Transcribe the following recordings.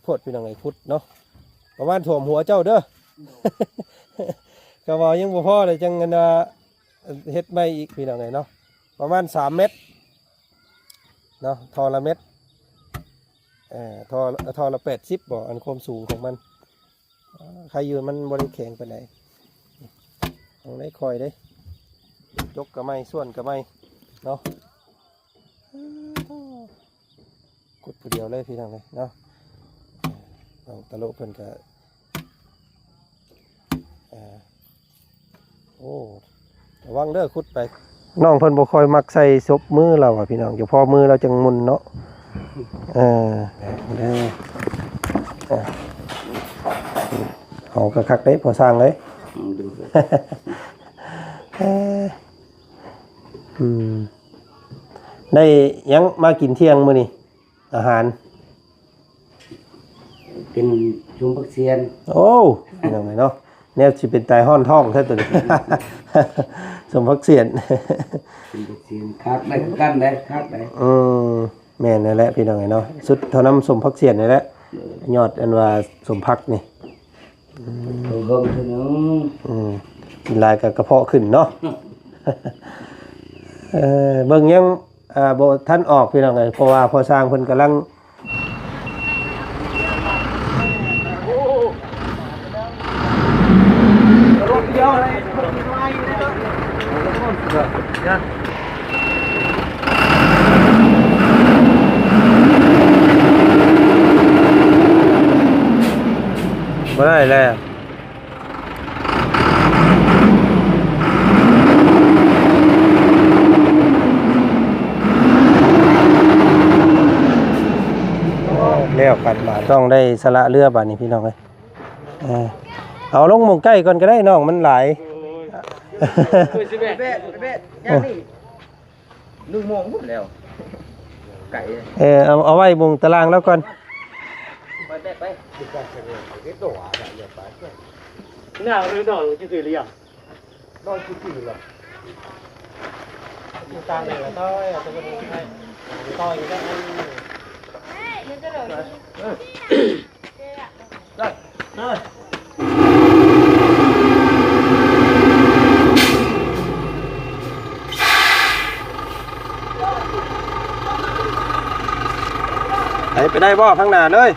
ໂພດພີ່ນ້ອງເອີຍ ຂຸດເນາະ ປະມານຖ້ວມຫົວເຈົ້າເດີ. ກະວ່າຍັງບໍ່ພໍເລີຍ ຈັ່ງອັນວ່າເຮັດໃໝ່ອີກພີ່ນ້ອງເອີຍເນາະ ປະມານສາມແມັດເນາະ ທໍ່ລະແມັດ ເອີ ທໍ່ ທໍ່ລະແປດສິບບໍ ອັນຄວາມສູງຂອງມັນ. ອາ ໄຄຢູ່ ມັນບໍ່ໄດ້ແຂງປານໃດ ຕ້ອງໄດ້ຄ່ອຍເດ້ ຈົກກະໄໝ້ ສ່ວນກະໄໝ້ເນາະ. ຂຸດຜູ້ດຽວເລີຍພີ່ນ້ອງເອີຍເນາະ ນ້ອງຕະໂລເພິ່ນກະ ເອີ ໂອ້ ລະວັງເດີ ຂຸດໄປ. ນ້ອງເພິ່ນບໍ່ຄ່ອຍມັກໃສ່ສົບມືລາວວ່າພີ່ນ້ອງ ຢູ່ພໍມືລາວຈັ່ງໝຸ່ນເນາະ. ເອີ ເອີ ເອົາຄັກໆເດ້ພໍ່ຊ່າງເອີຍ. ເອີ ອືມ ໄດ້ຫຍັງມາກິນທ່ຽງມື້ນີ້? ອາຫານ ເປັນສົມຜັກສຽນ. ໂອ້ ພີ່ນ້ອງເອີຍເນາະ ແນວຊິເປັນຕາຍຮ້ອນທ້ອງແທ້ໂຕນີ້ ສົມຜັກສຽນ ສົມຜັກສຽນ ຄັກໄດ້ຄືກັນເດ້ ຄັກໄດ້. ອືມ ແມ່ນນັ້ນແຫຼະພີ່ນ້ອງເອີຍເນາະ ສຸດເທົ່ານ້ຳສົມຜັກສຽນນີ້ແຫຼະ ເອີ ຍອດອັນວ່າສົມຜັກນີ້. ອືມ ເບິ່ງເທື່ອໜຶ່ງ ອືມ ກິນຫຼາຍກະກະເພາະຂຶ້ນເນາະ. ເອີ ເບິ່ງຍັງ ອ່າ ບໍ່ທັນອອກພີ່ນ້ອງເອີຍ ເພາະວ່າພໍ່ຊ່າງເພິ່ນກຳລັງ ບໍ່ໄດ້ແລ້ວ. ແລ້ວກັນບາດ ຕ້ອງໄດ້ສະຫຼະເຮືອບາດນີ້ພີ່ນ້ອງເອີຍ. ເອີ ເອົາລົງໝ່ອງໃກ້ກ່ອນກະໄດ້ນ້ອງ ມັນຫຼາຍ. ແບະ ແບະ ແບະ ໜຶ່ງໂມງພຸ້ນແລ້ວ ໄກ. ເອີ ເອົາ ເອົາໄວ້ໝ່ອງຕາລາງລາວກ່ອນ ໄປແບກໄປ ໜ້າເລີຍດອກຊື່ໆ ລຽວ ດອກຊື່ໆ ລະ ຢູ່ຕາມເລີຍ ຕໍ່ ຕໍ່ ຕໍ່ ຕໍ່ ໄປ ໄປໄດ້ບໍ່? ຂ້າງໜ້າເລີຍ.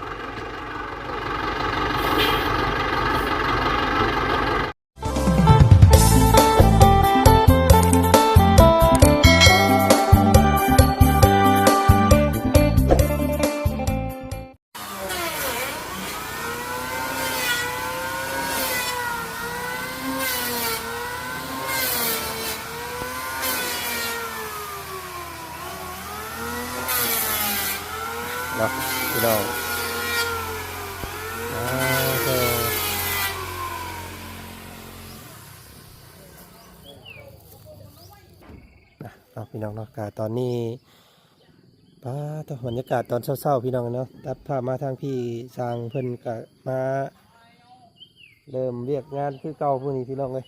ເນາະ ພີ່ນ້ອງ ອ່າ ເອີ ເນາະ ພີ່ນ້ອງເນາະ ກະຕອນນີ້ ປາດໂທ້ ບັນຍາກາດຕອນເຊົ້າໆ ພີ່ນ້ອງເນາະ ຕັດພາບມາທາງພີ້ ຊ່າງເພິ່ນກະມາເລີ່ມວຽກງານຄືເກົ່າມື້ນີ້ ພີ່ນ້ອງເອີຍ.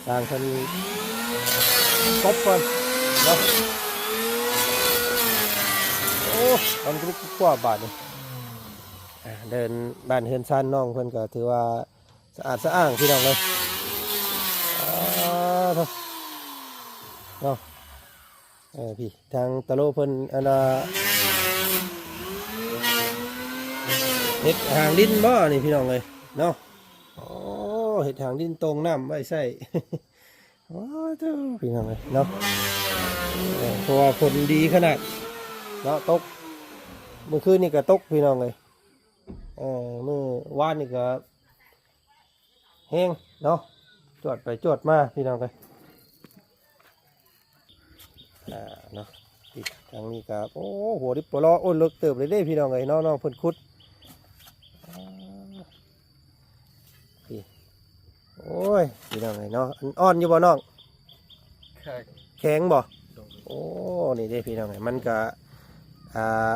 ຊ່າງເພິ່ນກົບກ່ອນເນາະ. ໂອ້ ມັນລຸກກວ່າບາດນີ້ ອ່າ ເດີນບ້ານເຮືອນຊານນ້ອງເພິ່ນກະຖືວ່າ ສະອາດສະອ້າງ ພີ່ນ້ອງເອີຍ ເນາະ. ເອີ ພີ້ ທາງຕາໂລເພິ່ນ ອັນວ່າ ເຮັດຫາງດິນບໍ່ນີ້ ພີ່ນ້ອງເອີຍເນາະ. ໂອ້ ເຮັດຫາງດິນໂຕ່ງນ້ຳໄວ້ໃຊ້ ໂອ້ໂທ້ ພີ່ນ້ອງເອີຍເນາະ. ເອີ ເພາະວ່າຝົນດີຂະໜາດເນາະ ຕົກ ມື້ຄືນນີ້ກະຕົກ ພີ່ນ້ອງເອີຍ. ເອີ ມື້ວານນີ້ກະ ແຮງເນາະ ຈວດໄປຈວດມາ ພີ່ນ້ອງເອີຍ ອ່າ ເນາະ. ທາງນີ້ກໍ ໂອ້ ຫົວລິບປະຫຼໍ້ ໂອ້ ເລິກເຕີບເລີຍເດ້ພີ່ນ້ອງເອີຍເນາະ ນ້ອງເພິ່ນຂຸດ. ນີ້ ໂອ້ຍ ພີ່ນ້ອງເອີຍເນາະ ອັນອ່ອນຢູ່ບໍ່ນ້ອງ? ແຂງ ແຂງບໍ່? ໂດຍ ໂອ້ ນີ້ເດ້ພີ່ນ້ອງເອີຍ ມັນກະ ອ່າ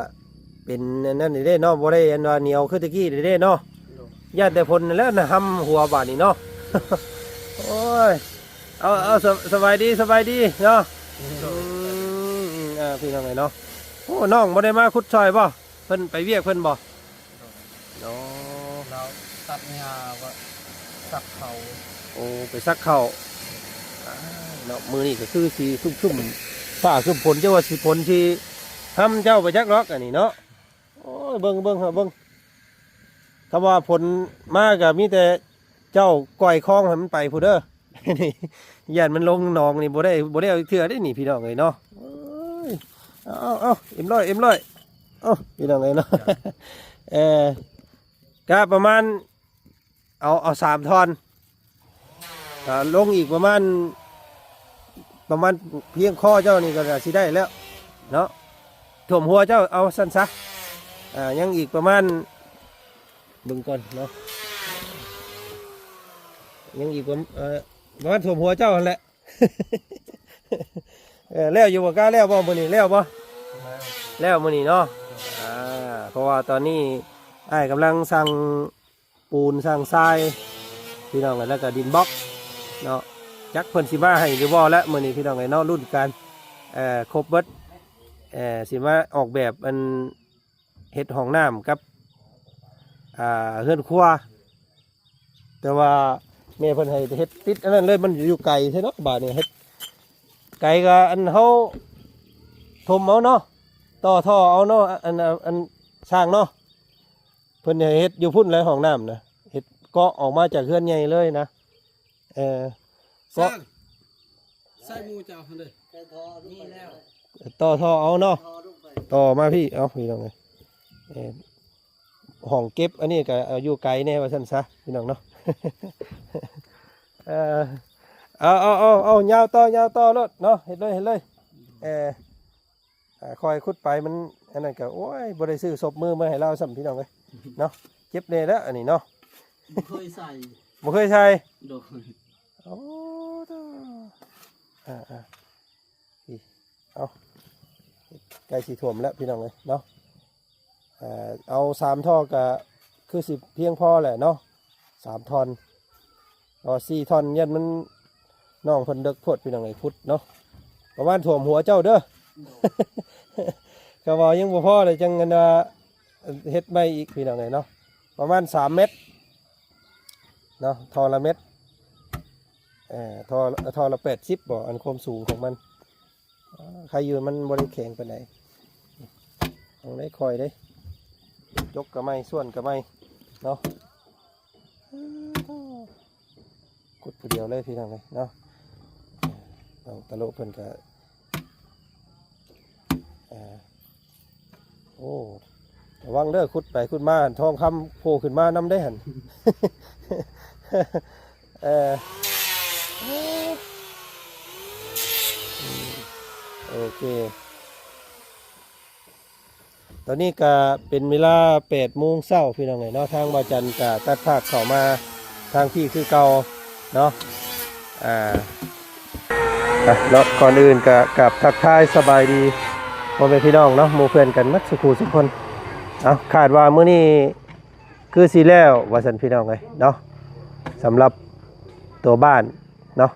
ເປັນອັນນັ້ນນີ້ເດ້ເນາະ ບໍ່ໄດ້ອັນວ່າໜຽວຄືແຕ່ກີ້ນີ້ເດ້ເນາະ. ໂດຍ ຢ້ານແຕ່ຝົນນັ້ນແຫຼະນະ ຫຳຫົວບາດນີ້ເນາະ. ໂອ້ຍ ເອົາ ເອົາ ສະ ສະບາຍດີ ສະບາຍດີເນາະ. ໂດຍ ອືມ ອືມ ອ່າ ພີ່ນ້ອງເອີຍເນາະ. ໂອ້ ນ້ອງບໍ່ໄດ້ມາຂຸດຊ່ອຍບໍ່? ເພິ່ນໄປວຽກເພິ່ນບໍ່? ໂດຍ ໂອ້ ລາວຕັດຫຍ້າວ່າສັກເຂົ້າ. ໂອ້ ໄປສັກເຂົ້າ. ອ້າຍ ເນາະ ມື້ນີ້ກໍຄືຊິຄຶ້ມໆ ຟ້າຄຶ້ມຝົນ ເຈົ້າວ່າຊິຝົນຊິຫຳເຈົ້າໄປຈັກດອກອັນນີ້ເນາະ. ໂອ້ຍ ເບິ່ງ ເບິ່ງ ເບິ່ງ ຖ້າວ່າຝົນມາກໍມີແຕ່ເຈົ້າກ່ອຍຄອງໃຫ້ມັນໄປພຸ້ນເດີ. ຢ້ານມັນລົງໜອງນີ້ບໍ່ໄດ້ ບໍ່ໄດ້ເອົາເທື່ອເດ້ນີ້ພີ່ນ້ອງເອີຍເນາະ. ເອີຍ ເອົາ ເອົາ ເອັມຮ້ອຍ ເອັມຮ້ອຍ ເອົາ ພີ່ນ້ອງເອີຍເນາະ. ເອີ ກະປະມານ ເອົາ ເອົາສາມທ່ອນ ກະລົງອີກປະມານ ປະມານພຽງຄໍເຈົ້ານີ້ກໍໜ້າຊິໄດ້ແລ້ວເນາະ ຖ້ວມຫົວເຈົ້າ ເອົາຊັ້ນຊະ. ອ່າ ຍັງອີກປະມານ ເບິ່ງກ່ອນເນາະ ຍັງອີກປະ ເອີ ປະມານຖ້ວມຫົວເຈົ້າຫັ້ນແຫຼະ. ເອີ ແລ້ວຢູ່ບໍ່? ກະແລ້ວບໍ່ມື້ນີ້? ແລ້ວບໍ່? ແລ້ວ ແລ້ວມື້ນີ້ເນາະ. ອ່າ ເພາະວ່າຕອນນີ້ອ້າຍກຳລັງສັ່ງ ປູນ ສ້າງຊາຍ ພີ່ນ້ອງເອີຍ ແລ້ວກໍດິນບລັອກເນາະ. ຈັກເພິ່ນຊິມາໃຫ້ຫຼືບໍ່ລະມື້ນີ້ພີ່ນ້ອງເອີຍເນາະ. ລຸ້ນກັນ ເອີ ຄົບເບິດ ເອີ ຊິມາອອກແບບອັນເຮັດຫ້ອງນ້ຳກັບ ອ່າ ເຮືອນຄົວ ແຕ່ວ່າແມ່ເພິ່ນໃຫ້ເຮັດຕິດອັນນັ້ນເລີຍ ມັນຢູ່ໄກແທ້ເນາະ. ບາດນີ້ເຮັດໄກກໍອັນເຮົາຖົມເອົາເນາະ ຕໍ່ທໍ່ເອົາເນາະ ອັນ ອັນ ອັນຊ່າງເນາະ. ເພິ່ນໃຫ້ເຮັດຢູ່ພຸ້ນແຫຼະຫ້ອງນ້ຳນະ ເຮັດເກາະອອກມາຈາກເຮືອນໃຫຍ່ເລີຍນະ. ເອີ ເກາະ ຊ່າງ ໃສ່ໝູ່ເຈົ້າຫັ້ນເດີ ຕໍ່ທໍ່ເອົາເນາະ ຕໍ່ມາພີ້. ເອົາ ພີ່ນ້ອງເອີຍ ເອີ ຫ້ອງເກັບອັນນີ້ກໍຢູ່ໄກແດ່ວ່າຊັ້ນຊະ ພີ່ນ້ອງເນາະ. ເອີ ເອົາ ເອົາ ເອົາ ເອົາ ຍາວຕໍ່ ຍາວຕໍ່ໂລດເນາະ ເຮັດເລີຍ ເຮັດເລີຍ. ເອີ ອ່າ ຄ່ອຍຂຸດໄປ ມັນອັນນັ້ນກໍ ໂອ້ຍ ບໍ່ໄດ້ຊື້ສົບມືມາໃຫ້ລາວຊ້ຳ ພີ່ນ້ອງເອີຍເນາະ. ເຈັບແດ່ແລ້ວອັນນີ້ເນາະ ບໍ່ເຄີຍໃສ່ ບໍ່ເຄີຍໃສ່. ໂດຍ ໂອ້ ໂທ້ ອ່າໆ ນີ້ ເອົາ ໃກ້ຊິຖ້ວມແລ້ວ ພີ່ນ້ອງເອີຍເນາະ. ເອົາສາມທໍ່ກໍຄືຊິພຽງພໍແຫຼະເນາະ ສາມທ່ອນ. ເອົາສີ່ທ່ອນ ຢ້ານມັນ ນ້ອງເພິ່ນເດິກໂພດ ພີ່ນ້ອງເອີຍ ຂຸດເນາະ ປະມານຖ້ວມຫົວເຈົ້າເດີ. ກໍວ່າຍັງບໍ່ພໍເລີຍ ຈັ່ງອັນວ່າເຮັດໃໝ່ອີກ ພີ່ນ້ອງເອີຍເນາະ. ປະມານສາມແມັດເນາະ ທໍ່ລະແມັດ ເອີ ທໍ່ ທໍ່ລະແປດສິບບໍ ອັນຄວາມສູງຂອງມັນ. ອ່າ ໃຄຢູ່ ມັນບໍ່ໄດ້ແຂງປານໃດ ຕ້ອງໄດ້ຄ່ອຍເດ້ ຈົກກໍໃໝ່ ສ່ວນກໍໃໝ່ເນາະ. ຂຸດຜູ້ດຽວເລີຍ ພີ່ນ້ອງເອີຍເນາະ. ນ້ອງຕະໂລະເພິ່ນກໍ ອ່າ ໂອ້ ລະວັງເດີ ຂຸດໄປຂຸດມາ ທອງຄຳໂຜ່ຂຶ້ນມານຳເດ້ຫັ້ນ. ເອີ ໂອເຄ ຕອນນີ້ກະເປັນເວລາແປດໂມງເຊົ້າ ພີ່ນ້ອງເອີຍເນາະ. ທາງບ່າວຈັນກະຕັດພາບເຂົ້າມາທາງພີ້ຄືເກົ່າເນາະ. ອ່າ ອ່ະ ເນາະ ກ່ອນອື່ນກະກາບທັກທາຍສະບາຍດີພໍ່ແມ່ພີ່ນ້ອງເນາະ ໝູ່ເພື່ອນກັນໝົດສູ່ຄູ່ສູ່ຄົນ. ເອົາ ຄາດວ່າມື້ນີ້ຄືຊິແລ້ວວ່າຊັ້ນ ພີ່ນ້ອງເອີຍເນາະ ສຳລັບຕົວບ້ານເນາະ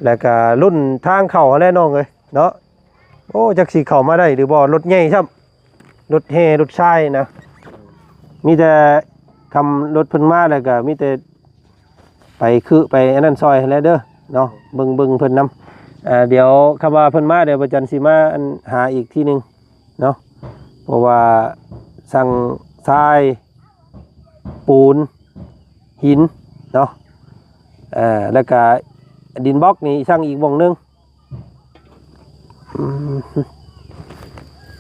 ແລ້ວກະລຸ້ນທາງເຂົ້າຫັ້ນແຫຼະ ນ້ອງເອີຍເນາະ. ໂອ້ ຈັກຊິເຂົ້າມາໄດ້ຫຼືບໍ່ ລົດໃຫຍ່ຊ້ຳ ລົດແຫ່ລົດຊາຍນະ. ມີແຕ່ຄຳລົດເພິ່ນມາແລ້ວກໍມີແຕ່ໄປຄືໄປອັນນັ້ນຊ່ອຍຫັ້ນແຫຼະເດີເນາະ ເບິ່ງ ເບິ່ງເພິ່ນນຳ. ອ່າ ດຽວຄຳວ່າເພິ່ນມາ ດຽວບ່າວຈັນຊິມາອັນຫາອີກທີໜຶ່ງເນາະ ເພາະວ່າສັ່ງຊາຍ ປູນ ຫີນເນາະ ເອີ ແລ້ວກະດິນບລັອກນີ້ສັ່ງອີກບ່ອນໜຶ່ງ. ອືມ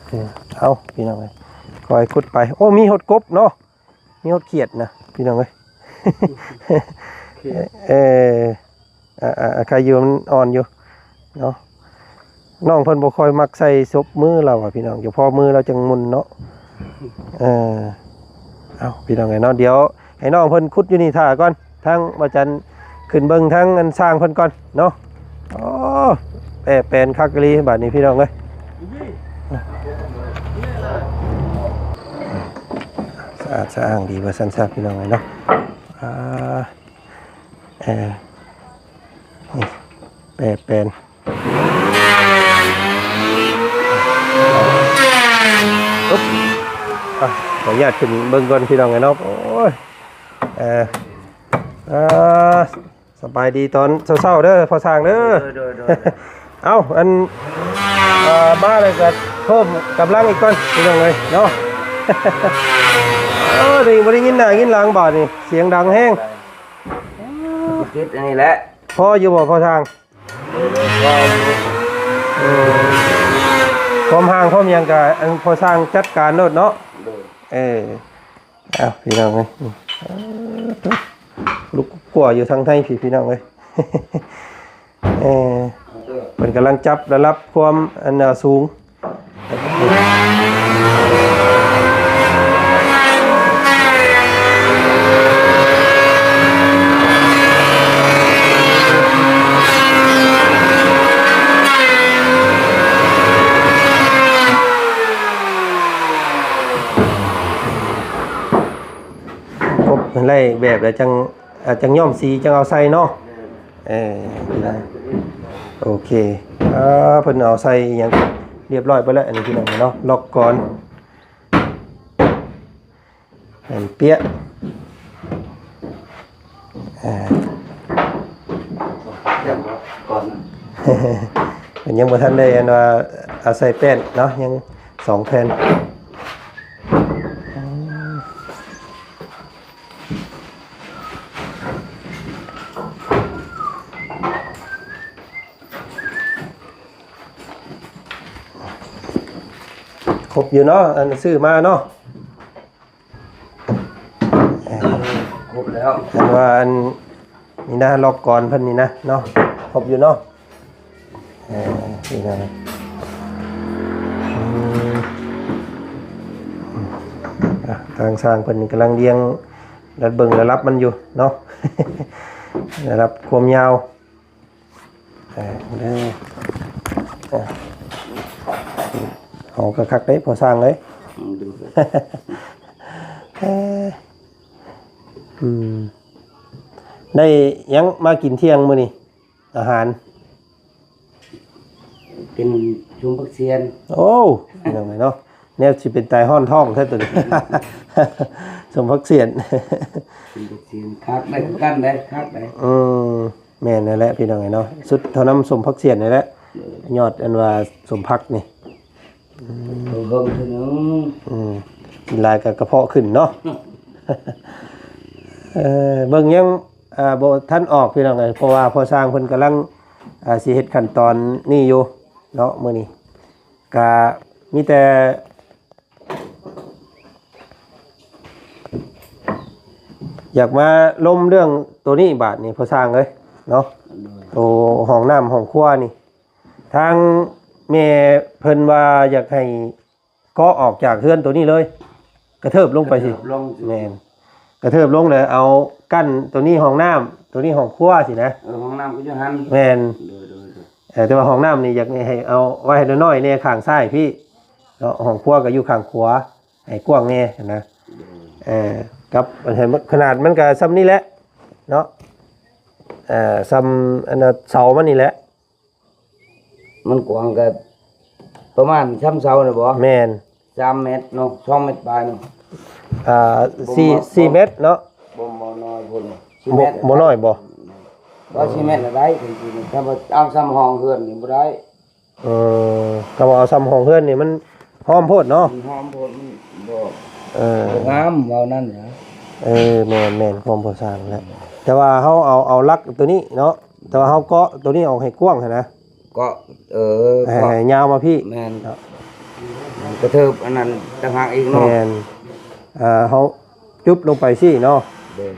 ເອີ ເອົາ ພີ່ນ້ອງເອີຍ ຄ່ອຍຂຸດໄປ. ໂອ້ ມີຮອດກົບເນາະ ມີຮອດຂຽດນະ ພີ່ນ້ອງເອີຍ. ຂຽດ ເອີ ອ່າໆ ໄຄຢູ່ ມັນອ່ອນຢູ່ເນາະ. ນ້ອງເພິ່ນບໍ່ຄ່ອຍມັກໃສ່ສົບມືລາວວ່າພີ່ນ້ອງ ຢູ່ພໍມືລາວຈັ່ງໝຸ່ນເນາະ. ເອີ ເອົ້າ ພີ່ນ້ອງເອີຍເນາະ ດຽວໃຫ້ນ້ອງເພິ່ນຂຸດຢູ່ນີ້ຖ້າກ່ອນ ທາງບ່າວຈັນຂຶ້ນເບິ່ງທາງອັນຊ່າງເພິ່ນກ່ອນເນາະ. ໂອ້ ແປແປນຄັກອີ່ຫຼີບາດນີ້ພີ່ນ້ອງເອີຍ ສະອາດສະອ້າງດີວ່າຊັ້ນຊະພີ່ນ້ອງເອີຍເນາະ. ອ່າ ເອີ ນີ້ ແປແປນ ອຶບ ອ່ະ ຂໍອະນຸຍາດຂຶ້ນເບິ່ງກ່ອນພີ່ນ້ອງເອີຍເນາະ. ໂອ້ຍ ເອີ ອ່າ ສະບາຍດີຕອນເຊົ້າໆເດີພໍ່ຊ່າງເດີ. ໂດຍໆໆ ເອົ້າ ອັນ ເອີ ມາແລ້ວກໍເພີ່ມກຳລັງອີກກ່ອນພີ່ນ້ອງເອີຍເນາະ. ເອີ ໄດ້ ບໍ່ໄດ້ຍິນໜ້າຍິນຫຼັງບາດນີ້ ສຽງດັງແຮງ. ຕິດອັນນີ້ແຫຼະ ພໍຢູ່ບໍ່ພໍ່ຊ່າງ? ເອີ ຄວາມຫ່າງຄວາມຫຍັງກະ ອັນ ພໍ່ຊ່າງຈັດການໂລດເນາະ. ໂດຍ ເອີ ເອົາ ພີ່ນ້ອງເອີຍ ລຸກກົວຢູ່ທາງໃນພີ້ ພີ່ນ້ອງເອີຍ. ເອີ ເພິ່ນກຳລັງຈັບລະດັບຄວາມ ອັນ ສູງ. ກົບໃຫ້ໄດ້ແບບແລ້ວຈັ່ງ ອ່າ ຈັ່ງຍ້ອມສີ ຈັ່ງເອົາໃສ່ເນາະ. ເອີ ໂອເຄ ອ່າ ເພິ່ນເອົາໃສ່ອີ່ຫຍັງຮຽບຮ້ອຍໄປແລ້ວ ອັນນີ້ພີ່ນ້ອງເນາະ ລັອກກ່ອນ ໃຫ້ປຽກ ອ່າ ກ່ອນ ເພິ່ນຍັງບໍ່ທັນໄດ້ ອັນວ່າ ເອົາໃສ່ແປ້ນເນາະ ຍັງສອງແຜ່ນ. ຄົບຢູ່ເນາະ ອັນຊື້ມາເນາະ. ເອີ ຄົບແລ້ວ ອັນວ່າອັນນີ້ນະ ລັອກກອນເພິ່ນນີ້ນະເນາະ ຄົບຢູ່ເນາະ. ເອີ ນີ້ນະ ອືມ ອ່ະ ທາງຊ່າງເພິ່ນກຳລັງລຽງ ລະເບິ່ງລະດັບມັນຢູ່ເນາະ ລະດັບຄວາມຍາວ. ເອີ ເດີ ເອົາຄັກໆເດ້ພໍ່ຊ່າງເອີຍ. ອືມ ເອີ ອືມ ໄດ້ຫຍັງມາກິນທ່ຽງມື້ນີ້? ອາຫານ ກິນຊົມຜັກສຽນ. ໂອ້ ພີ່ນ້ອງເອີຍເນາະ ແນວຊິເປັນຕາຍຮ້ອນທ້ອງແທ້ໂຕນີ້ ຊົມຜັກສຽນ. ຊົມຜັກສຽນ ຄັກໄດ໋ ຄືກັນໄດ໋ ຄັກໄດ໋. ອືມ ແມ່ນນັ້ນແຫຼະພີ່ນ້ອງເອີຍເນາະ ສຸດເທົ່ານ້ຳສົ້ມຜັກສຽນນີ້ແຫຼະ. ໂດຍ ຍອດອັນວ່າສົ້ມຜັກນີ້ ອືມ ເພີ່ມເທື່ອໜຶ່ງ. ອືມ ກິນຫຼາຍກໍກະເພາະຂຶ້ນເນາະ. ເອີ ເບິ່ງຍັງ ອ່າ ບໍ່ທັນອອກພີ່ນ້ອງເອີຍ ເພາະວ່າພໍ່ຊ່າງເພິ່ນກຳລັງ ອ່າ ຊິເຮັດຂັ້ນຕອນນີ້ຢູ່ເນາະ. ມື້ນີ້ກະມີແຕ່ ຢາກມາລົມເລື່ອງໂຕນີ້ບາດນີ້ພໍ່ຊ່າງເອີຍເນາະ. ໂດຍ ໂຕຫ້ອງນ້ຳຫ້ອງຄົວນີ້ ທາງແມ່ເພິ່ນວ່າຢາກໃຫ້ເກາະອອກຈາກເຮືອນໂຕນີ້ເລີຍ ກະເທີບລົງໄປຊິ. ກະເທີບລົງ. ແມ່ນ ກະເທີບລົງແລ້ວເອົາກັ້ນໂຕນີ້ຫ້ອງນ້ຳ ໂຕນີ້ຫ້ອງຄົວຊິນະ. ເອີ ຫ້ອງນ້ຳກໍຢູ່ຫັ້ນ. ແມ່ນ. ໂດຍໆໆ ເອີ ແຕ່ວ່າຫ້ອງນ້ຳນີ້ຢາກໃຫ້ເອົາໄວ້ໃຫ້ນ້ອຍໆແດ່ ຂ້າງຊ້າຍພີ້ເນາະ ຫ້ອງຄົວກໍຢູ່ຂ້າງຂວາ ໃຫ້ກວ້າງແດ່ຫັ້ນນະ. ໂດຍ ເອີ ກັບອັນໃຫ້ມັນ ຂະໜາດມັນກະຊ່ຳນີ້ແຫຼະເນາະ ເອີ ຊ່ຳອັນນ່າເສົາມັນນີ້ແຫຼະ. ມັນກວ້າງກະປະມານຊ່ຳເສົານີ້ບໍ? ແມ່ນ ສາມແມັດເນາະ ສອງແມັດປາຍເນາະ. ອ່າ ສີ່ ສີ່ແມັດເນາະ. ບໍ່ ບໍ່ນ້ອຍພຸ້ນ ສີ່ແມັດ ບໍ່ນ້ອຍບໍ? ວ່າສີ່ແມັດລະໄດ້ ຄັນວ່າເອົາຊ່ຳຫ້ອງເຮືອນນີ້ບໍ່ໄດ້. ເອີ ກະວ່າເອົາຊ່ຳຫ້ອງເຮືອນນີ້ມັນຫ້ອມໂພດເນາະ. ມັນຫ້ອມໂພດ ມັນບໍ່ ເອີ ບໍ່ງາມ ເວົ້ານັ້ນນະ. ເອີ ແມ່ນໆ ຄວາມພໍສ້າງແຫຼະ ແຕ່ວ່າເຮົາເອົາ ເອົາຫຼັກໂຕນີ້ເນາະ ແຕ່ວ່າເຮົາເກາະໂຕນີ້ອອກໃຫ້ກວ້າງຫັ້ນນະ ເກາະ ເອີ ໃຫ້ ເກາະ ໃຫ້ຍາວມາພີ້. ແມ່ນ ກະເທີບອັນນັ້ນຕ່າງຫາກອີກເນາະ. ແມ່ນ ເຮົາຈຸບລົງໄປຊີ້ເນາະ. ໂດຍ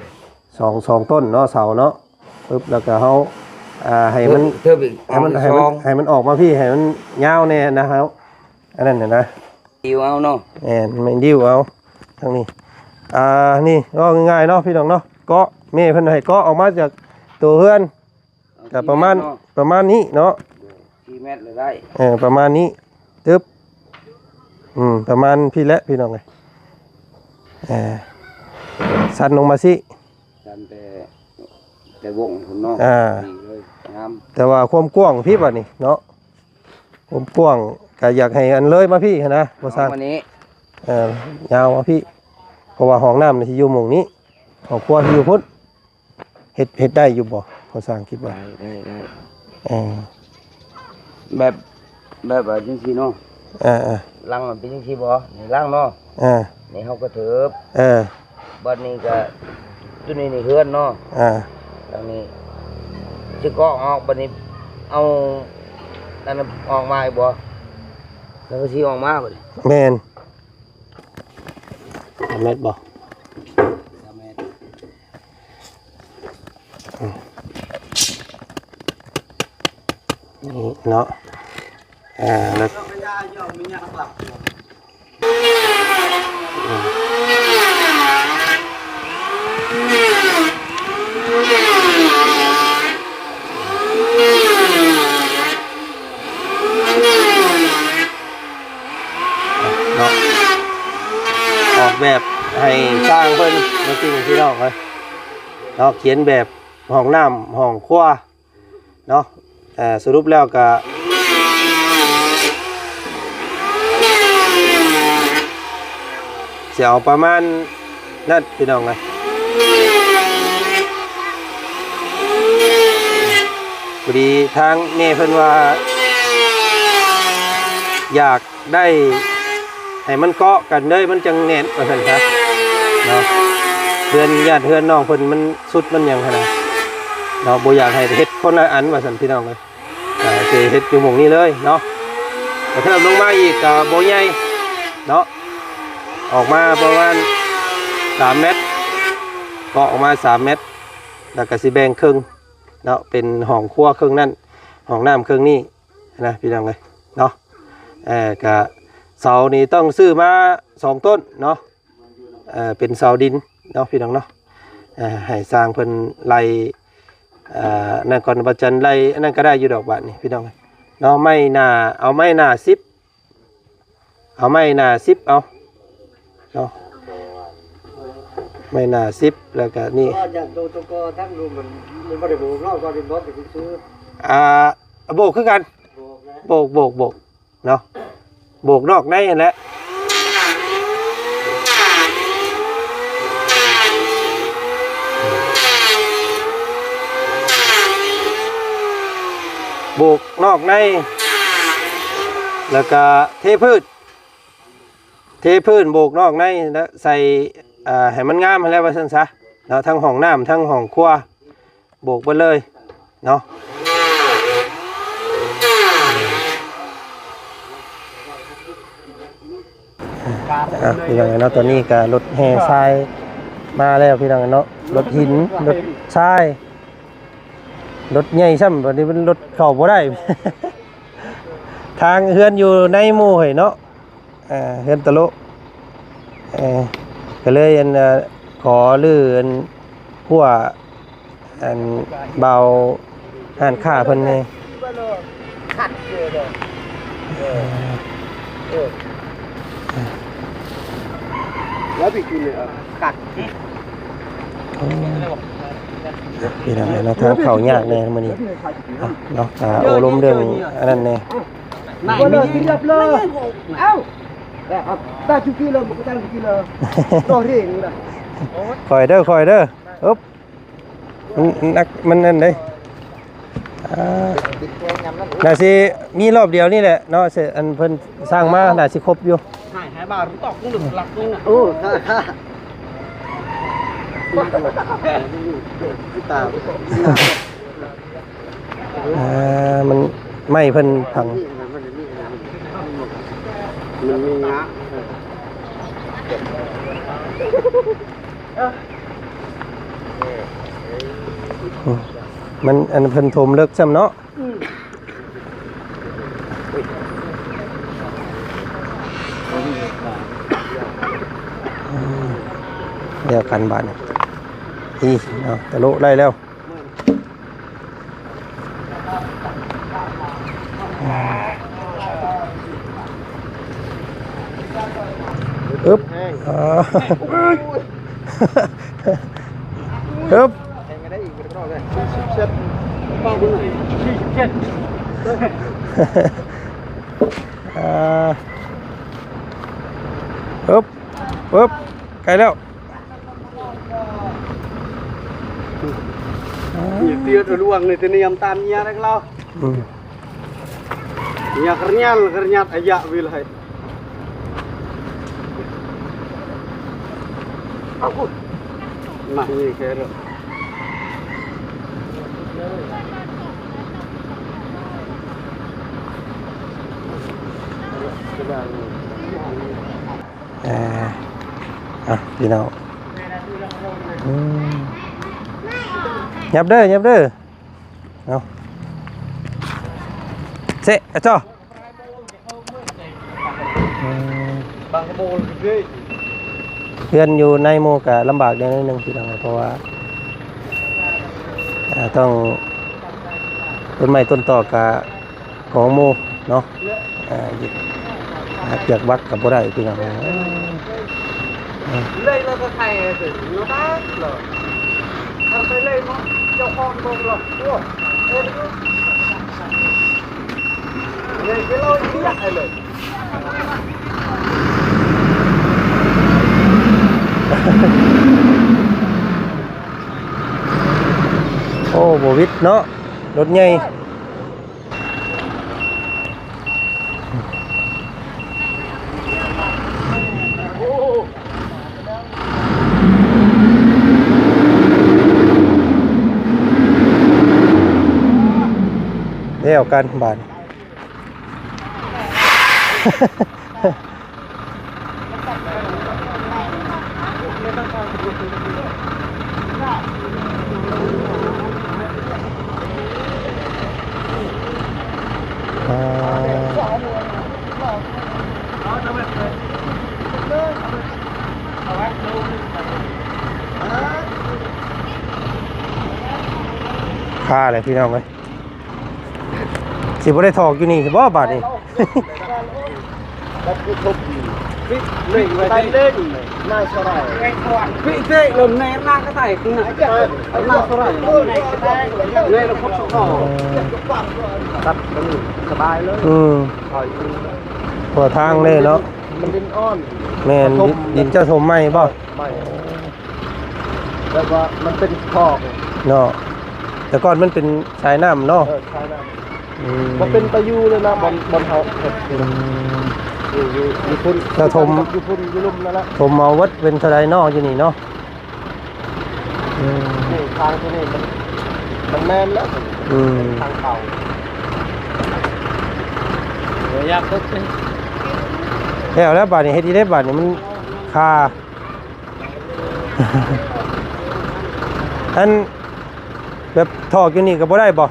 ສອງ ສອງຕົ້ນເນາະ ເສົາເນາະ ປຶບ ແລ້ວກະເຮົາ ອ່າ ໃຫ້ມັນ ເທີບອີກ ໃຫ້ມັນ ໃຫ້ມັນ ສອງ ໃຫ້ມັນອອກມາພີ້ ໃຫ້ມັນຍາວແດ່ນະ ເຮົາ ອັນນັ້ນນະ ດິ້ວເອົາເນາະ ແມ່ນ ແມ່ນດິ້ວເອົາ ທາງນີ້ ອ່າ ນີ້ເວົ້າງ່າຍໆເນາະ ພີ່ນ້ອງເນາະ ເກາະ ແມ່ເພິ່ນໃຫ້ເກາະອອກມາຈາກໂຕເຮືອນ ກໍປະມານ ເອີ ສີ່ແມັດເນາະ ປະມານນີ້ເນາະ ສີ່ແມັດລະໄດ້ ເອີ ປະມານນີ້ ຕຶບ ອືມ ປະມານພີ້ແຫຼະ ພີ່ນ້ອງເອີຍ ເອີ ຊັນລົງມາຊິ ຊັນແຕ່ ແຕ່ວົງພຸ້ນເນາະ ອ່າ ດີເລີຍ ງາມ ແຕ່ວ່າຄວາມກວ້າງພີ້ບັດນີ້ເນາະ ຄວາມກວ້າງກໍຢາກໃຫ້ອັນເລີຍມາພີ້ຫັ້ນນະ ບໍ່ຊ່າງ ເອົາມານີ້ ເອີ ຍາວມາພີ້ ເພາະວ່າຫ້ອງນ້ຳນີ້ຊິຢູ່ໝ່ອງນີ້ ຫ້ອງຄົວຊິຢູ່ພຸ້ນ ເຮັດ ເຮັດໄດ້ຢູ່ບໍ່? ພໍ່ຊ່າງຄິດວ່າ ໄດ້ ໄດ້ ໄດ້ ເອີ ແບບ ແບບວ່າຈັ່ງຊີ້ເນາະ ເອີໆ ຫຼັງມັນເປັນຈັ່ງຊີ້ບໍ່? ນີ້ຫຼັງເນາະ ເອີ ນີ້ເຮົາກະເທີບ ເອີ ບັດນີ້ກະ ໂຕນີ້ນີ້ເຮືອນເນາະ ເອີ ຫຼັງນີ້ ຊິເກາະອອກ ບັດນີ້ເອົາ ອັນນັ້ນອອກມາອີກບໍ່? ແລ້ວກະຊິອອກມາບັດນີ້ ແມ່ນ ສາມແມັດບໍ່? ສາມແມັດ ນີ້ເນາະ ເອີ ແລ້ວ ເນາະ ອອກແບບໃຫ້ຊ່າງເພິ່ນ ເບິ່ງຕິພີ່ນ້ອງເອີຍເນາະ ຂຽນແບບຫ້ອງນ້ຳຫ້ອງຄົວເນາະ ເອີ ສະຫຼຸບແລ້ວກະ ຊິເອົາປະມານນັ້ນພີ່ນ້ອງເອີຍ ພໍດີທາງແມ່ເພິ່ນວ່າ ຢາກໄດ້ໃຫ້ມັນເກາະກັນເລີຍ ມັນຈັ່ງແໜ້ນວ່າຊັ້ນຊະເນາະ ເຮືອນຍາດເຮືອນນ້ອງເພິ່ນມັນສຸດມັນຫຍັງຫັ້ນນະເນາະ ບໍ່ຢາກໃຫ້ເຮັດຄົນລະອັນວ່າຊັ້ນພີ່ນ້ອງເອີຍ. ອ່າ ຊິເຮັດຢູ່ໝ່ອງນີ້ເລີຍເນາະ ກະເທີບລົງມາອີກກະບໍ່ໃຫຍ່ເນາະ ອອກມາປະມານສາມແມັດ ເກາະອອກມາສາມແມັດ ແລ້ວກະຊິແບ່ງເຄິ່ງເນາະ ເປັນຫ້ອງຄົວເຄິ່ງນັ້ນ ຫ້ອງນ້ຳເຄິ່ງນີ້ນະ ພີ່ນ້ອງເອີຍເນາະ ເອີ ກະເສົານີ້ຕ້ອງຊື້ມາສອງຕົ້ນເນາະ. ເອີ ເປັນເສົາດິນເນາະ ພີ່ນ້ອງເນາະ ເອີ ໃຫ້ຊ່າງເພິ່ນໄລ່ ເອີ ນັ້ນກ່ອນ ວ່າຈັ່ງໄລ່ອັນນັ້ນກະໄດ້ຢູ່ດອກບາດນີ້ ພີ່ນ້ອງເນາະ ໄມ້ໜ້າ ເອົາໄມ້ໜ້າສິບ ເອົາໄມ້ໜ້າສິບເອົາເນາະ ໄມ້ໜ້າສິບ ແລ້ວກະນີ້ ເພາະວ່າຢ່າງໂຕ ໂຕກໍທັງລຸມມັນ ມັນບໍ່ໄດ້ໂບກເນາະ ກໍດິນບໍ່ໄດ້ຊື້ ອ່າ ໂບກຄືກັນ ໂບກແຫຼະ ໂບກ ໂບກ ໂບກ ເນາະ ໂບກນອກໃນຫັ້ນແຫຼະ ໂບກນອກໃນ ແລ້ວກະເທພື້ນ ເທພື້ນໂບກນອກໃນ ແລ້ວໃສ່ ອ່າ ໃຫ້ມັນງາມຫັ້ນແຫຼະ ວ່າຊັ້ນຊະເນາະ ທັງຫ້ອງນ້ຳ ທັງຫ້ອງຄົວ ໂບກເບິດເລີຍເນາະ ອ່ະ ພີ່ນ້ອງເນາະ ຕອນນີ້ກະລົດແຫ່ຊາຍມາແລ້ວ ພີ່ນ້ອງເນາະ ລົດຫີນ ລົດຊາຍ ລົດໃຫຍ່ຊ້ຳ ບັດນີ້ມັນລົດເຂົ້າບໍ່ໄດ້ ທາງເຮືອນຢູ່ໃນໝູ່ເຮີ້ຍເນາະ ເອີ ເຮືອນຕະໂລະ ເອີ ກະເລີຍ ອັນ ເອີ ຂໍຮື້ ອັນ ຮົ້ວ ອັນ ບ່າວຮ້ານຄ້າເພິ່ນແດ່ ຄັດເລີຍເດີ ເອີ ເອີ ແລ້ວໄປກິນເລີຍ ຄັດ ໂອ້ ພີ່ນ້ອງເນາະ ທາງເຂົ້າຍາກແດ່ມື້ນີ້ເນາະ ອ່າ ໂອ້ລົມເລື່ອງອັນນັ້ນແດ່ ເອົ້າ ຕາຈຸກິເລີ ບໍ່ຕາຈຸກິເລີ ຕໍ່ເຮງນະ ຄ່ອຍເດີ ຄ່ອຍເດີ ອຶບ ມັນໜັກ ມັນນັ້ນເດ້ ອ່າ ໜ້າຊິມີລອບດຽວນີ້ແຫຼະເນາະ ເສຍ ອັນເພິ່ນສ້າງມາໜ້າຊິຄົບຢູ່ ໂອ້ ຕາ ອ່າ ມັນ ໄມ້ເພິ່ນພັງ ມັນມີງາ ອືມ ມັນ ອັນເພິ່ນຖົມເລິກຊ້ຳເນາະ. ອືມ ດຽວກັນບາດນີ້ ອີເນາະ ທະລຸໄດ້ແລ້ວ. ອຶບ ອາ ອຶບ ອາ ອຶບ ອຶບ ໃກ້ແລ້ວ. ເຕຍດລວງນີ້ ຕະນຽມຕາມເຍຍເລັກລາວ. ອືມ ເຍຍກະເຣຍນກະເຣຍນ ອາຍະວິລະໄຮ ເອົາ ມານີ້ແຄ່ເດີ. ເອີ ອ່ະ ພີ່ນ້ອງ ອືມ ຫຍັບເດີ ຫຍັບເດີ ເອົາ ເຊະ ອະຈໍ ອືມ ບາງກະໂມນຄື ເຮືອນຢູ່ໃນໝູ່ກະລຳບາກແດ່ໜ້ອຍໜຶ່ງ ພີ່ນ້ອງ ເພາະວ່າ ອ່າ ຕ້ອງ ຕົ້ນໄມ້ຕົ້ນຕອກກະ ຂອງໝູ່ເນາະ ເອີ ຫາກຽກວັກກໍບໍ່ໄດ້ ພີ່ນ້ອງເອີຍ. ເລີຍແລ້ວກໍໄທເນາະ ຕາຍແລ້ວ ຄັນໄປເລີຍເນາະ ເຈົ້າຂອງເບິ່ງລະ ໂອ້ ເອີ ເລີຍໄປເລີຍເລີຍ. ໂອ້ ບໍ່ຫວິດເນາະ ລົດໃຫຍ່. ແລ້ວກັນບາດນີ້. ອ່າ ຄ່າແຫຼະພີ່ນ້ອງເອີຍ. ຊິບໍ່ໄດ້ຖອກຢູ່ນີ້ບໍ່ບາດນີ້? ບັດຄືທຸບ ໄປເລີຍນາຍສະໄລ ປີເຕະລົມແນນນາກະໄຕ ນາສະໄລ ໃນລະຄົບສະເພາະ ຕັດມັນສະບາຍເລີຍ. ອືມ ເພາະທາງເລີຍເນາະ ມັນດິນອ່ອນ. ແມ່ນ ດິນເຈົ້າຖົມໃໝ່ບໍ່? ໃໝ່. ແບບວ່າມັນເປັນຄອກເນາະ ແຕ່ກ່ອນມັນເປັນສາຍນ້ຳເນາະ. ເອີ ສາຍນ້ຳ. ອືມ ບໍ່ເປັນຕາຢູ່ເລີຍນະ ບ່ອນ ບ່ອນເຮົາເຮັດ. ອືມ ຢູ່ ຢູ່ ຢູ່ພຸ້ນ ແລ້ວຖົມ ຢູ່ພຸ້ນ ຢູ່ລຸ່ມນັ້ນລະ ຖົມເອົາເບິດ. ເປັນເທົ່າໃດເນາະ ຢູ່ນີ້ເນາະ? ອືມ ນີ້ທາງຕົວນີ້ມັນ ມັນແມ່ນແລ້ວ. ອືມ ທາງເກົ່າ ບໍ່ຢາກຕົກເລີຍ. ແລ້ວ ແລ້ວບາດນີ້ເຮັດອີ່ເດ້ ບາດນີ້ມັນຄາ. ອັນ ແບບຖອກຢູ່ນີ້ກໍບໍ່ໄດ້ບໍ່?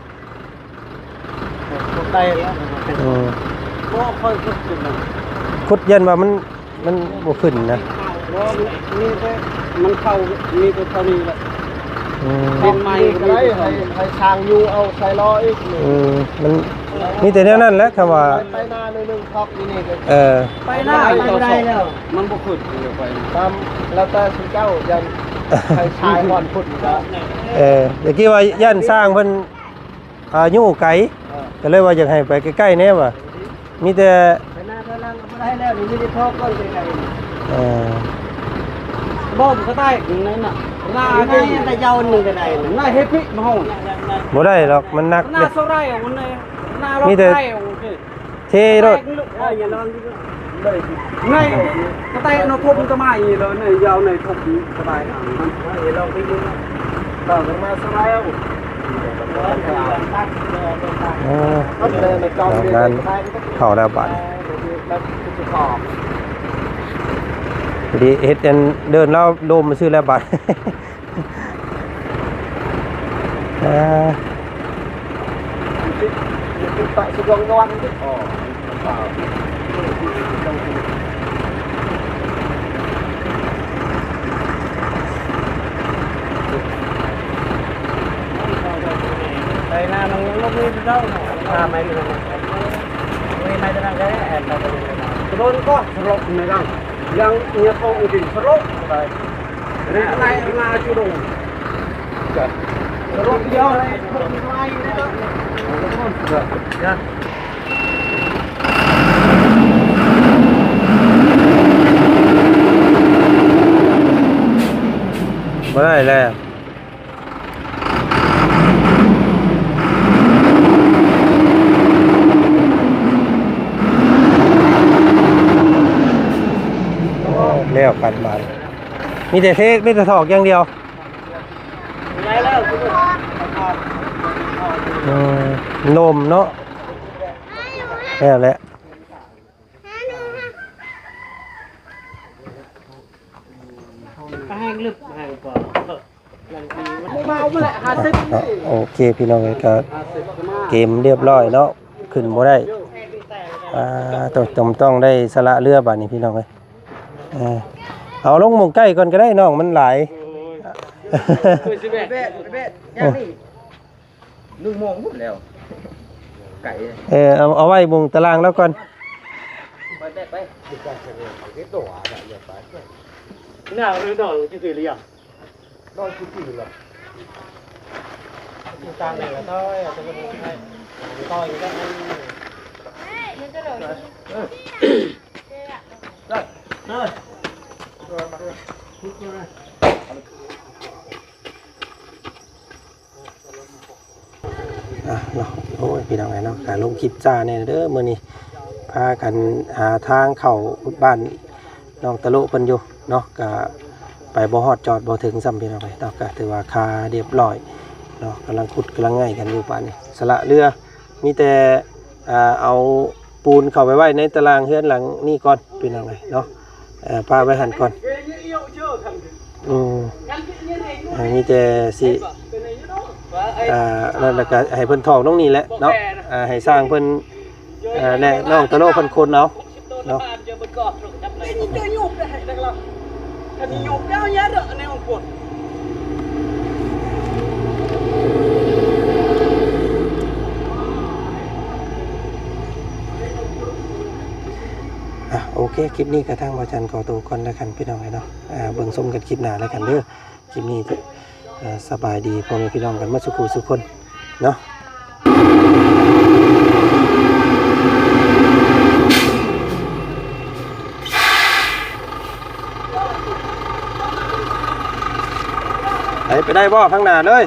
ບໍ່ໄດ້ແລ້ວ. ເອີ ບໍ່ຄ່ອຍຂຸດຂຶ້ນນະ ຂຸດຢ້ານວ່າມັນ ມັນບໍ່ຂຶ້ນນະ. ບໍ່ ມີແຕ່ມັນເຂົ້າ ມີແຕ່ເທົ່ານີ້ແຫຼະ. ອືມ ດິນໃໝ່ກໍໄດ້ ໃຫ້ ໃຫ້ຊ່າງຢູ່ເອົາໃສ່ລໍ້ອີກ. ອືມ ມັນມີແຕ່ແນວນັ້ນແຫຼະ ຄຳວ່າ ໄປໜ້າໜ້ອຍໜຶ່ງ ເອີ ໄປໜ້າໄປບໍ່ໄດ້ແລ້ວ ມັນບໍ່ຂຶ້ນ. ຕາມແລ້ວແຕ່ຊຸມເຈົ້າ ຢ້ານໄຟຊາຍບ່ອນພຸ້ນກໍ ເອີ ຕະກີ້ວ່າຢ້ານຊ່າງເພິ່ນ ອາ ຢູ່ໄກ ເອີ ກໍເລີຍວ່າຢາກໃຫ້ໄປໃກ້ໆແດ່ວ່າ ມີແຕ່ໄປໜ້າຖອຍຫຼັງກໍບໍ່ໄດ້ແລ້ວ ມີແຕ່ຖອກກ່ອນໄກໆ. ເອີ ບໍ່ ມັນກໍໄດ້ນັ້ນນະ ໜ້າໄດ້ແຕ່ຍາວໜຶ່ງກໍໄດ້ ໜ້າເຮັດປິມາເຮົາ ບໍ່ໄດ້ດອກ ມັນໜັກເດ້. ໜ້າໂຊໄດ້ເອົາ ມັນໜ້າ ມີແຕ່ ເທໂລດ ເອີ ຢ່າລອງ ໃນກະແຕນະທົບມັນກະມາອີກແລ້ວ ໃນຍາວໃນທົບສະບາຍຫາມັນ ເອີ ລອງໄປເບິ່ງ ເອີ ມັນມາສະບາຍເອົາ. ເອີ ແລ້ວນັ້ນເຂົ້າແລ້ວບາດນີ້ ພໍດີເຮັດອັນເດີ່ນລາວໂດມຊື່ແລ້ວບາດ ເອີ. Pak Sugong Doan tu. Oh. ໄປນາມັນຍັງບໍ່ມີເຈົ້າ ພາໄປຢູ່ນັ້ນ ມີໄມ້ຕົວນັ້ນກໍໄດ້ ແອນໄປຕົວນີ້ກໍໄດ້ ໂດນກໍສະຫຼົບໃນນັ້ນ ຍັງເນຍໂຕອີກສະຫຼົບໄປ ເຮັດໄລ່ລາຈຸດົງ ສະຫຼົບດຽວເລີຍ ຄົນໄລ່ເນາະ ບໍ່ໄດ້ແລ້ວ. ແລ້ວກັນບາດ ມີແຕ່ເທ ມີແຕ່ຖອກຢ່າງດຽວ ອືມ ນົມເນາະ ແລ້ວແຫຼະ. ແຮງລຶບແຮງກວ່າ ເອົາມາແຫຼະ ຫ້າສິບ ເນາະ. ໂອເຄ ພີ່ນ້ອງເອີຍ ກໍເກມຮຽບຮ້ອຍເນາະ ຂຶ້ນບໍ່ໄດ້ ອ່າ ຕ້ອງ ຕ້ອງໄດ້ສະຫຼະເຮືອບາດນີ້ ພີ່ນ້ອງເອີຍ ເອີ ເອົາລົງໝ່ອງໃກ້ກ່ອນກໍໄດ້ນ້ອງ ມັນຫຼາຍ ໂອ້ຍ ເອີ ຊິແບກ ແບກ ແບກ ຢ່າງນີ້ ໜຶ່ງໂມງພຸ້ນແລ້ວ ໄກ ເອີ ເອົາ ເອົາໄວ້ໝ່ອງຕາລາງລາວກ່ອນ ໄປແບກໄປ ໜ້າເລີຍນອນຢູ່ທີ່ລຽງ ນອນຢູ່ທີ່ລຽງ ຢູ່ຕາງນີ້ລະ ຕ້ອຍ ອາດຈະບໍ່ໄດ້ ຕ້ອຍຢູ່ດ້ານນີ້ ໄດ້ ໄດ້ ອ່ະເນາະ ໂອ້ຍ ພີ່ນ້ອງເອີຍເນາະ ກະລົງຄລິບຊ້າແດ່ເດີ ມື້ນີ້ພາກັນຫາທາງເຂົ້າບ້ານນ້ອງຕະໂລະເພິ່ນຢູ່ເນາະ ກະໄປບໍ່ຮອດຈອດບໍ່ເຖິງຊ້ຳ ພີ່ນ້ອງເອີຍເນາະ ກະຖືວ່າຄາຮຽບຮ້ອຍເນາະ ກຳລັງຂຸດກຳລັງໄງ່ກັນຢູ່ປານນີ້ ສະຫຼະເຮືອ ມີແຕ່ ອ່າ ເອົາປູນເຂົ້າໄປໄວ້ໃນຕາລາງເຮືອນຫຼັງນີ້ກ່ອນ ພີ່ນ້ອງເອີຍເນາະ ເອີ ປະໄວ້ຫັ້ນກ່ອນ ອືມ ເອີ ມີແຕ່ຊິ ອ່າ ນັ້ນລະກະໃຫ້ເພິ່ນຖອກລົງນີ້ແຫຼະເນາະ ອ່າ ໃຫ້ຊ່າງເພິ່ນ ເອີ ແລະ ນ້ອງຕະໂລະເພິ່ນຂົນເອົາເນາະ. ອ່ະ ໂອເຄ ຄລິບນີ້ກະທາງບ່າວຈັນຂໍໂຕກ່ອນລະກັນ ພີ່ນ້ອງເອີຍເນາະ ອ່າ ເບິ່ງຊົມກັນຄລິບໜ້າລະກັນເດີ. ຄລິບນີ້ ເອີ ສະບາຍດີພໍ່ແມ່ພີ່ນ້ອງກັນໝົດສູ່ຜູ້ສູ່ຄົນເນາະ. ໄປ ໄປໄດ້ບໍ່? ທາງໜ້າເລີຍ.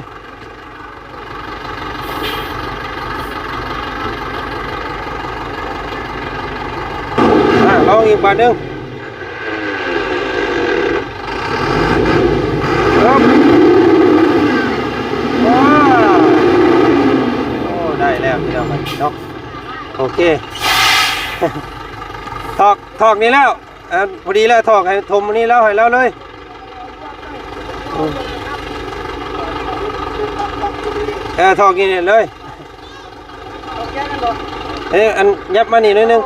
ອ່າ ລອງອີກບາດໜຶ່ງ. ເອີບ ວ້າ ໂອ້ ໄດ້ແລ້ວພີ່ນ້ອງເອີຍເນາະ. ໂອເຄ ຖອກ ຖອກນີ້ແລ້ວ ອັນ ພໍດີແລ້ວ ຖອກໃຫ້ຖົມອັນນີ້ແລ້ວ ໃຫ້ລາວເລີຍ. ອືມ ເອີ ຖອກນີ້ເລີຍ. ເອີ ອັນ ຫຍັບມານີ້ໜ້ອຍໜຶ່ງ.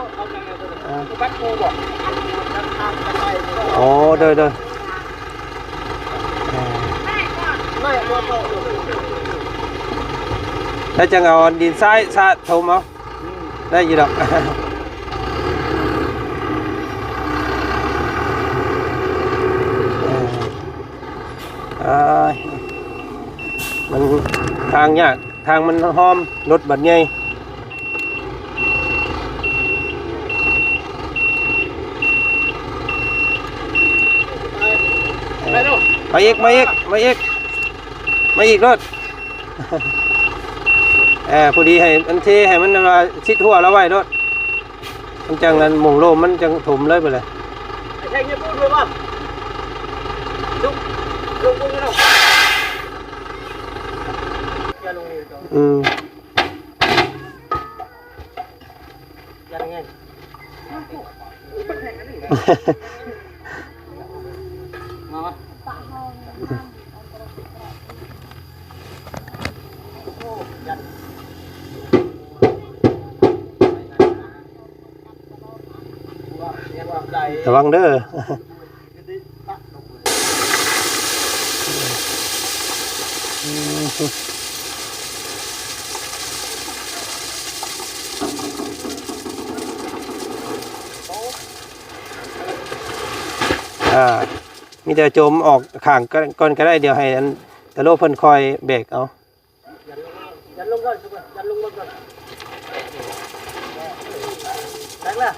ເອີ ໂອ້ ໂດຍ ໂດຍ ເອີ ແລ້ວຈັ່ງເອົາດິນຊາຍສາດຖົມເອົາ. ໄດ້ຢູ່ດອກ. ເອີ ມັນທາງຍາກ ທາງມັນຫ້ອມ ລົດບັດໃຫຍ່. ໄປລູກ ໄປອີກ ມາອີກ ມາອີກ ມາອີກໂລດ. ເອີ ພໍດີໃຫ້ມັນເທ ໃຫ້ມັນວ່າຊິດຫົວລາວໄວ້ໂລດ ມັນຈັ່ງນັ້ນ ໝ່ອງໂລມມັນຈັ່ງຖົມເລີຍໄປເລີຍ. ໄອ້ແທງເຫຍບປູນເລີຍບໍ່? ລຸກ ລົງປູນເລີຍເນາະ. ຢ່າລົງນີ້ເຈົ້າ. ອືມ. ມາ ມາ. ລະວັງເດີ. ອ່າ ມີແຕ່ໂຈມອອກຂ້າງກ່ອນກໍໄດ້, ດຽວໃຫ້ອັນຕາໂລເພິ່ນຄ່ອຍແບກເອົາ. ຢັນລົງກ່ອນ ຢັນລົງກ່ອນ ຕັກລະ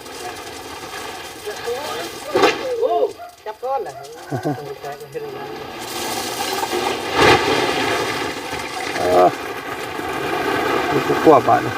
ໂອ້ ຈັບກ່ອນລະ ເອີ ກວບບາດນີ້.